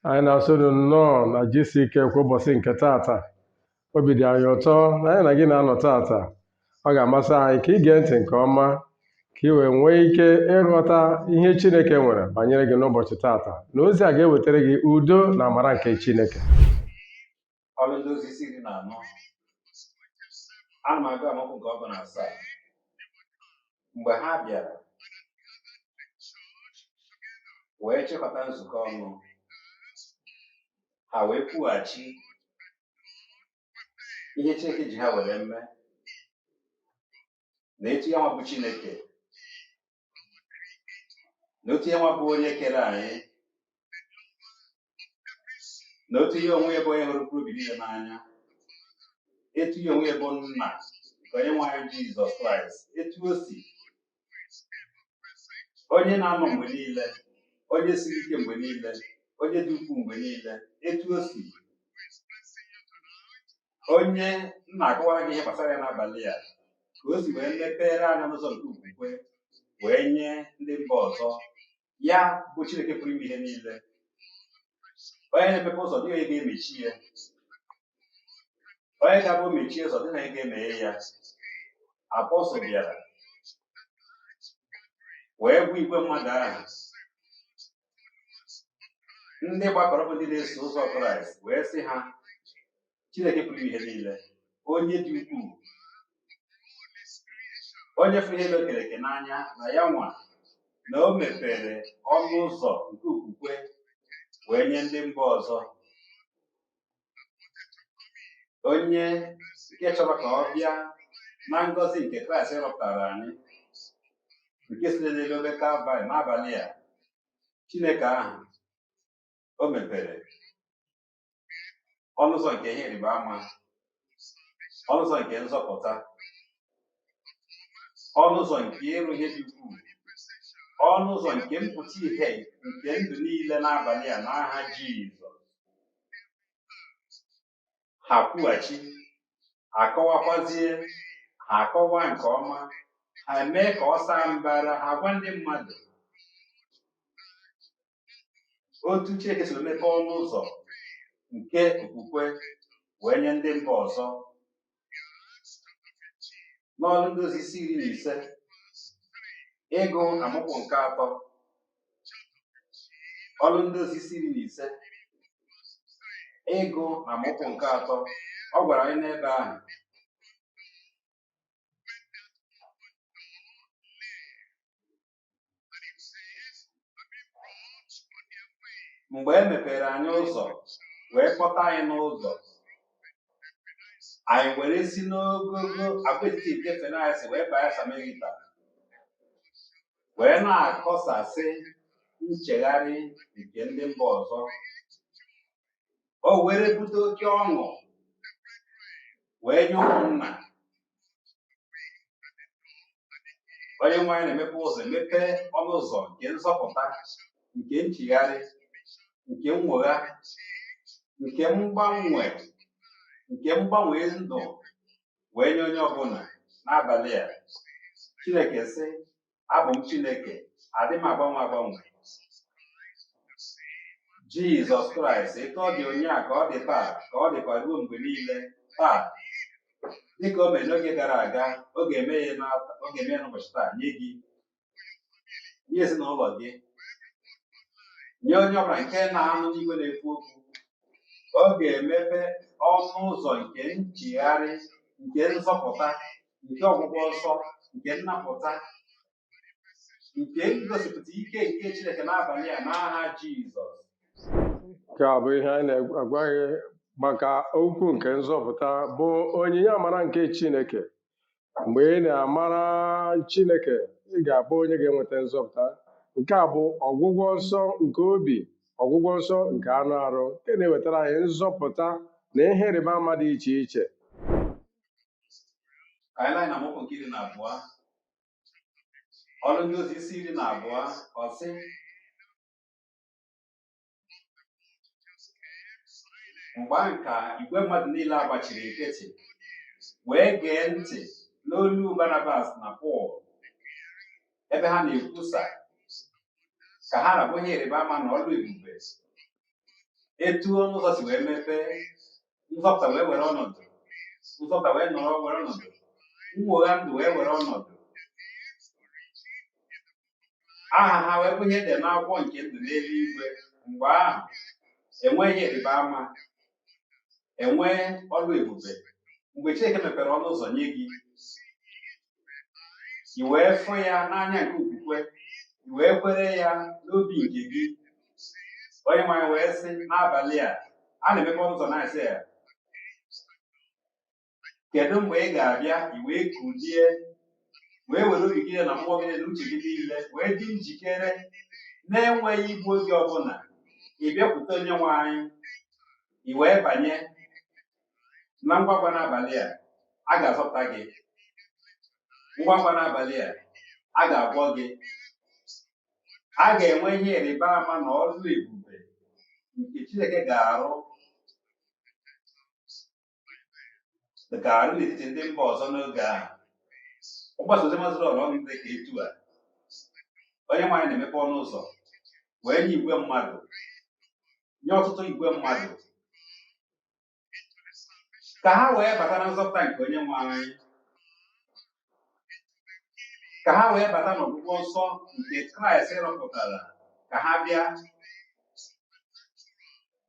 Anyị na-asị unu nnọọ na GCK kwa ụbọchị nke taata. Obi dị anyị ụtọ na anyị na gị na-anọ taata. Ọ ga-amasị anyị ka ị gee ntị nke ọma ka ị wee nwee ike ịghọta ihe Chineke nwere banyere gị n'ụbọchị taata, na ozi a ga-ewetara gị udo na amara nke Chineke. Ọrụ Ndị Ozi isi 14, ana m agụ amaokwu nke 17. Mgbe ha bịara wee chịkọta nzukọ ọnụ, ha wee kwughachi ihe Chineke ji ha were mee, na etu ya nwa bụ Chineke, na otu ya nwa bụ onye kere anyị, na otu ya onwe ya bụ onye hụrụ mkpụrụ obi niile n'anya, etu ya onwe ya bụ nna nke onye nwe anyị Jizọs Kraịst, etu o si onye na-anọ mgbe niile, onye siri ike mgbe niile, onye dị ukwuu mgbe niile, etu o si onye m na-akọwara gị ihe gbasara ya n'abalị a, ka o si wee mepere anyị ụzọ nke okwukwe wee nye ndị mba ọzọ. Ya bụ Chineke pụrụ ime ihe niile, onye na-emepe ụzọ dịghị onye ga-emechi ya, onye ga-abụ mechie ụzọ dịghị onye ga-emeghe ya. Apọstụl bịara wee gwa igwe mmadụ ahụ ndị gbakọrọ bụ ndị na-eso ụzọ Kraịst, wee sị ha, Chineke pụrụ ime ihe niile, onye dị ukwuu, onye fụrụ ihe o kere eke n'anya, na ya nwa na o mepere ọnụ ụzọ nke okwukwe wee nye ndị mba ọzọ, onye nke chọrọ ka ọ bịa na ngọzi nke Kraịst rọpụtara anyị, nke sitere n'elu obe Kalvarị. N'abalị a, Chineke ahụ o mepere ọnụ ụzọ nke ihe ịrịba ama, ọnụ ụzọ nke nzọpụta, ọnụ ụzọ nke ịrụ ihe dị ukwuu, ọnụ ụzọ nke mpụta ihe nke ndụ niile n'abalị a, n'aha Jizọs. Ha kwughachi, akọwakwazie, ha akọwa nke ọma, ha mee ka ọ saa mbara, ha gwa ndị mmadụ otu Chineke si mepee ọnụ ụzọ nke okwukwe wee nye ndị mba ọzọ. N'Ọrụ Ndị Ozi isi 15, ịgụ amaokwu nke 3. Ọrụ Ndị Ozi isi 15, ịgụ amaokwu nke 3, ọ gwara anyị n'ebe ahụ, mgbe e mepere anyị ụzọ wee kpọta anyị n'ụzọ, anyị were si n'ogogo agwaetiti nke Fenisi wee baa Samarita, wee na-akọsasị nchegharị nke ndị mba ọzọ. O were bute oke ọṅụ wee nye ụmụnna. Onye nwe anyị na-emepe ụzọ, emepe ọnụ ụzọ nke nzọpụta, nke nchigharị, nke nnwogha, nke mgbanwe, nke mgbanwe ndụ wee nye onye ọbụla n'abalị a. Chineke sị, abụ m Chineke, adị m agbanwe agbanwe. Jizọs Kraịst, etu ọ dị ụnyaahụ ka ọ dị taa, ka ọ dịkwa ruo mgbe niile. Taa, dịka o mere n'oge gara aga, ọ ga-eme ya n'ụbọchị taa nye gị, nye ezinụlọ gị, nye onye ọbụla nke na-anụ n'igwe na-ekwu okwu. Ọ ga-emepe ọnụ ụzọ nke nchigharị, nke nzọpụta, nke ọgwụgwọ nsọ, nke nnapụta, nke ngosipụta ike nke Chineke n'abalị a, n'aha Jizọs. Nke a bụ ihe anyị na-agwa gị maka okwu nke nzọpụta bụ onyinye amara nke Chineke. Mgbe ị na-amara Chineke, ị ga-abụ onye ga-enweta nzọpụta. Nke a bụ ọgwụgwọ nsọ nke obi, ọgwụgwọ nsọ nke anụ arụ, nke na-ewetara anyị nzọpụta na ihe ịrịba ama dị iche iche. Ka anyị lee na amaokwu nke 12. Ọrụ Ndị Ozi isi 12, ọ sị, mgbe ahụ ka igwe mmadụ niile agbachiri nkịtị wee gee ntị n'olu Barnabas na Pọl, ebe ha na-ekwusa ka ha rabụ ihe ịrịba ama na ọrụ ebube Etu ọnụ ụzọ si wee mepee, nzọpụta wee were ọnọdụ, nzọpụta wee nọrọ were ọnọdụ, nnwogha ndụ wee were ọnọdụ, aha ha wee bụ ihe edere n'akwụkwọ nke ndụ n'eluigwe. Mgbe ahụ enwee ihe ịrịba ama, enwee ọrụ ebube. Mgbe Chineke mepere ọnụ ụzọ nye gị, i wee fụ ya n'anya nke okwukwe, i wee kwere ya n'obi nke gị. Onye nwe anyị wee sị n'abalị a, a na-emepe ọnụ ụzọ na-asị ya, kedu mgbe ị ga-abịa? I wee kulie, wee were obi gị na mmụọ gị na uche gị niile wee dị njikere, na-enweghị igbu oge ọbụla. Ị bịakwute onye nwe anyị, i wee banye na ngwa ngwa. N'abalị a, a ga-azọpụta gị. Ngwa ngwa n'abalị a, a ga-agwọ gị. A ga-enwe ihe ịrịba ama na ọrụ ebube nke Chineke ga-arụ n'etiti ndị mba ọzọ n'oge ahụ. Mgbasa ozi mazụrụ ọrụ ọnụ dị ka etu a, onye nwe anyị na-emepe ọnụ ụzọ wee nye igwe mmadụ, nye ọtụtụ igwe mmadụ, ka ha wee bata na nzọpụta nke onye nwe anyị, ka ha wee bata n'ọgwụgwọ nsọ nke Kraịst rọpụtara, ka ha bịa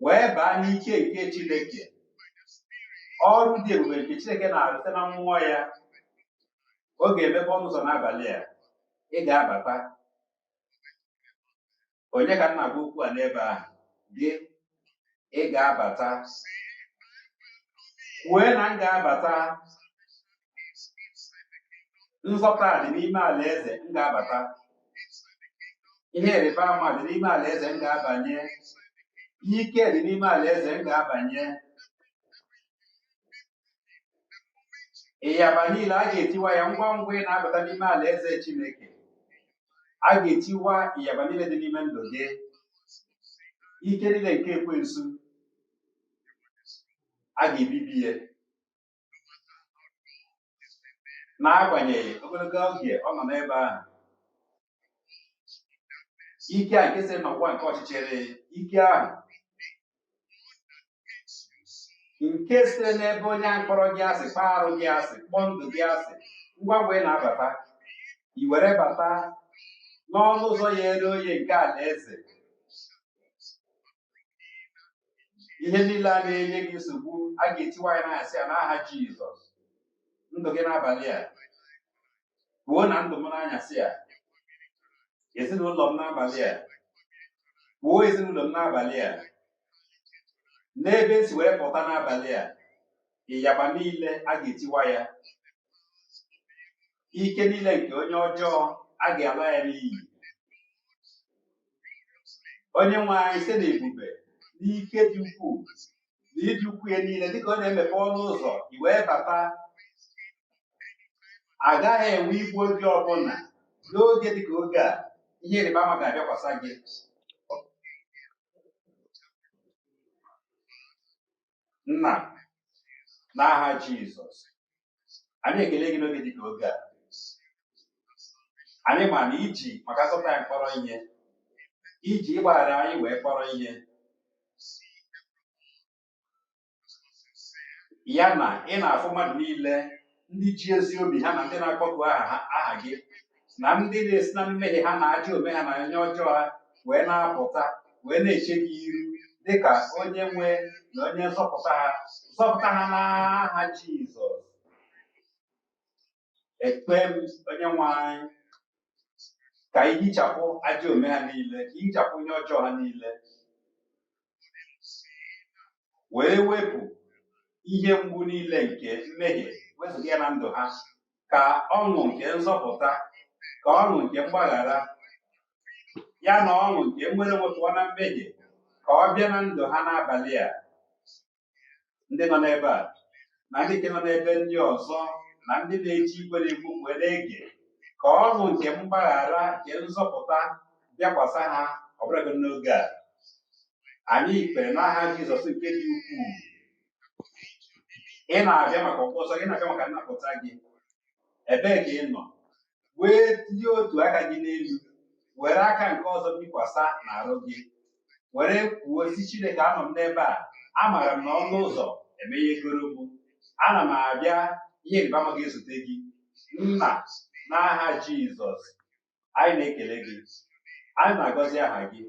wee baa n'ike nke Chineke, ọrụ dị ebube nke Chineke na-arụ site na mmụọ ya. Ọ ga-emepe ọnụ ụzọ n'abalị a, ị ga-abata. Onye ka m na-agwa okwu a n'ebe ahụ? Gị, ị ga-abata. Kwue na m ga-abata. Nzọpụta dị n'ime alaeze, m ga-abata. Ihe ịrịba ama dị n'ime alaeze, m ga-abanye. Ike dị n'ime alaeze, m ga-abanye. Ịyaba niile a ga-etiwa ya ngwa ngwa ị na-abata n'ime alaeze Chineke. A ga-etiwa ịyaba niile dị n'ime ndụ gị. Ike niile nke ekwensu, a ga-ebibi ya. N'agbanyeghị ogologo oge ọ nọ n'ebe ahụ, ike a nke si n'ụwa nke ọchịchịrị, ike ahụ nke sitere n'ebe onye ahụ kpọrọ gị asị, kpọọ arụ gị asị, kpọọ ndụ gị asị, ngwa ngwa ị na-abata, i were bata n'ọnụ ụzọ ya ere oye nke alaeze. Ihe niile a na-enye gị nsogbu, a ga-etiwa ya n'asị ya n'aha Jizọs. Ndụ gị n'abalị a, kwuo na ndụ m n'anyasị a, ezinụlọ m n'abalị a, kwuo ezinụlọ m n'abalị a, n'ebe esi were pụta n'abalị a, ịyaba niile a ga-etiwa ya. Ike niile nke onye ọjọọ, a ga-ala ya n'iyi. Onye nwe anyị site n'ebube n'ike dị ukwuu na ịdị ukwuu ya niile, dịka ọ na-emepe ọnụ ụzọ i wee bata, agaghị enwe igbu oge ọbụla. N'oge dịka oge a, ihe ịrịba ama ga-abịakwasa gị. Nna, n'aha Jizọs, anyị ekele gị n'oge dịka oge a. Anyị ma na iji maka nzọpụta anyị kpọrọ ihe, iji ịgbaghara anyị wee kpọrọ ihe, ya na ị na-afụ mmadụ niile ndị ji ezi obi ha na ndị na-akpọku aha gị, na ndị na-esi na mmehie ha na ajọ omume ha na ihe ọjọọ ha wee na-apụta, wee na-eche gị iru dịka onye nwe na onye nzọpụta ha. Zọpụta ha n'aha Jizọs. Ekpe m, onye nwe anyị, ka ị hichapụ ajọ omume ha niile, ka ị hichapụ ihe ọjọọ ha niile, wee wepụ ihe mgbu niile nke mmehie wezụga ya na ndụ ha, ka ọṅụ nke nzọpụta, ka ọṅụ nke mgbaghara ya na ọṅụ nke nnwere onwe pụọ na mmehie, ka ọ bịa na ndụ ha n'abalị a. Ndị nọ n'ebe a na ndị nke nọ n'ebe ndị ọzọ na ndị na-eji igwe na-ekwu wee na-ege, ka ọṅụ nke mgbaghara nke nzọpụta bịakwasa ha ọbụlagodi n'oge a. Anyị kpere n'aha Jizọs nke dị ukwuu. Ị na-abịa maka ọgwụgwọ nsọ gị, na-abịa maka nnapụta gị. Ebee ka ị nọ? Wee tinye otu aka gị n'elu, were aka nke ọzọ bikwasa n'arụ gị, Were kwuo si, Chineke, anọ m n'ebe a, amaara m na ọnụ ụzọ emeghegoro m, ana m abịa, ihe ịrịba ama ga-ezute gị. Nna, n'aha Jizọs, anyị na-ekele gị, anyị na-agọzi aha gị.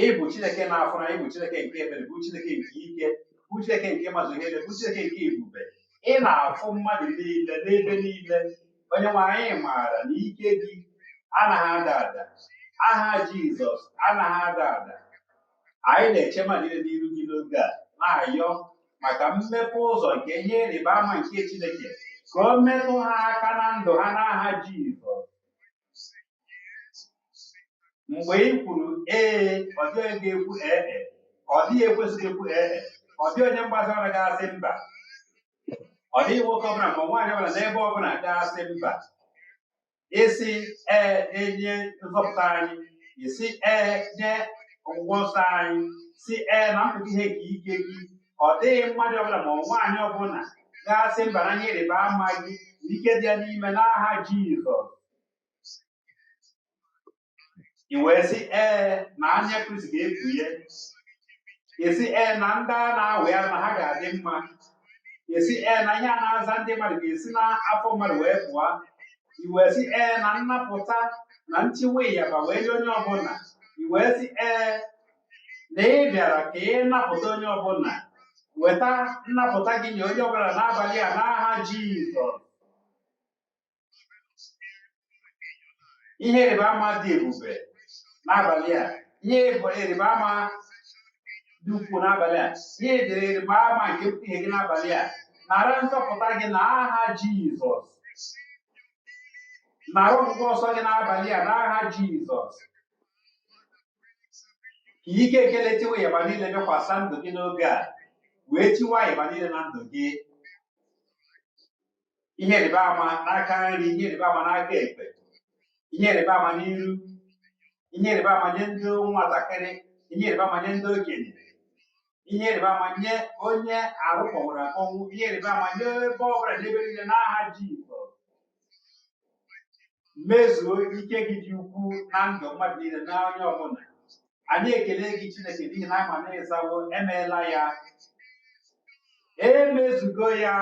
Ị bụ Chineke na-afụ na ị bụ Chineke nke ebere, bụ Chineke nke ike, bụ Chineke nke mazụ ihe niile, bụ Chineke nke ebube. Ị na-afụ mmadụ niile n'ebe niile. Onye nwe anyị, maara na ike gị anaghị ada ada, aha Jizọs anaghị ada ada. Anyị na-eche mmadụ niile n'iru gị n'oge a, na-ayọ maka mmepe ụzọ nke ihe ịrịba ama nke Chineke, ka o metụ ha aka na ndụ ha n'aha Jizọs. Mgbe ị kwuru ee, ọ dịghị onye ga-ekwu ee e, ọ dịghị ekwesịghị ekwu ee e, ọ dịghị onye mgbazi ọbụla ga-asị mba, ọ dịghị nwoke ọbụla ma nwaanyị ọbụla n'ebe ọbụla ga-asị mba. Ịsị ee nye nzọpụta anyị, isi ee nye ọgwụgwọ nsọ anyị, si ee na mpụta ihe nke ike gị, ọ dịghị mmadụ ọbụla ma nwaanyị ọbụla ga-asị mba na ihe ịrịba ama gị na ike dị ya n'ime n'aha Jizọs. I wee sị ee na anya Kristi ga-ekpughe, isi ee na ndị a na-awụ ya na ha ga-adị mma, isi ee na ihe a na-aza ndị mmadụ ga-esi n'afọ mmadụ wee pụọ, i wee sị ee na nnapụta na ntiwe ịyaba wee nye onye ọbụla, i wee sị ee na ị bịara ka ị napụta onye ọbụla. Weta nnapụta gị nye onye ọbụla n'abalị a n'aha Jizọs. Ihe ịrịba ama dị ebube n'abalị a, ihe ịrịba ama dị ukwuu n'abalị a, ihe ịrịba ama nke ihe gị n'abalị a, nara nzọpụta gị n'aha Jizọs, nara ọgwụgwọ nsọ gị n'abalị a n'aha Jizọs. Ka ike ekele tiwa ịyaba niile bịakwasa ndụ gị n'oge a, wee tiwa ịyaba niile na ndụ gị. Ihe ịrịba ama n'aka nri, ihe ịrịba ama n'aka ekpe, ihe ịrịba ama n'iru, ihe ịrịba ama nye ndị nwatakịrị, ihe ịrịba ama nye ndị okenye, ihe ịrịba ama nye onye arụ kpọnwụrụ akpọnwụ, ihe ịrịba ama nye ebe ọbụla n'ebe niile n'aha Jizọs. Mezuo ike gị dị ukwuu na ndụ mmadụ niile na onye ọbụla. Anyị ekele gị, Chineke, n'ihi na ama na ịzawo, emeela ya, emezugo ya.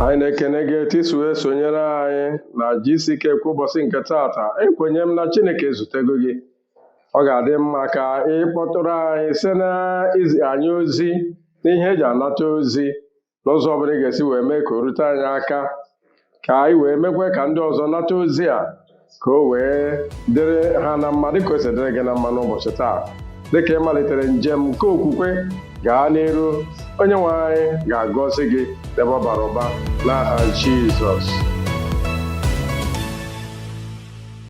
Anyị na-ekene gị etu isi wee sonyere anyị na GCK kwa ụbọchị nke taata. Ekwenye m na Chineke ezutego gị. Ọ ga-adị mma ka ị kpọtụrụ anyị site na izi anyị ozi n'ihe eji anata ozi n'ụzọ ọbụla ị ga-esi wee mee ka o rute anyị aka, ka anyị wee mekwe ka ndị ọzọ nata ozi a, ka o wee dịrị ha na mma dịka o si dịrị gị na mma n'ụbọchị taa. Dịka ị malitere njem nke okwukwe, gaa n'iru, onye nwe anyị ga-agọzi gị n'ebe ọ bara ụba n'aha Jizọs.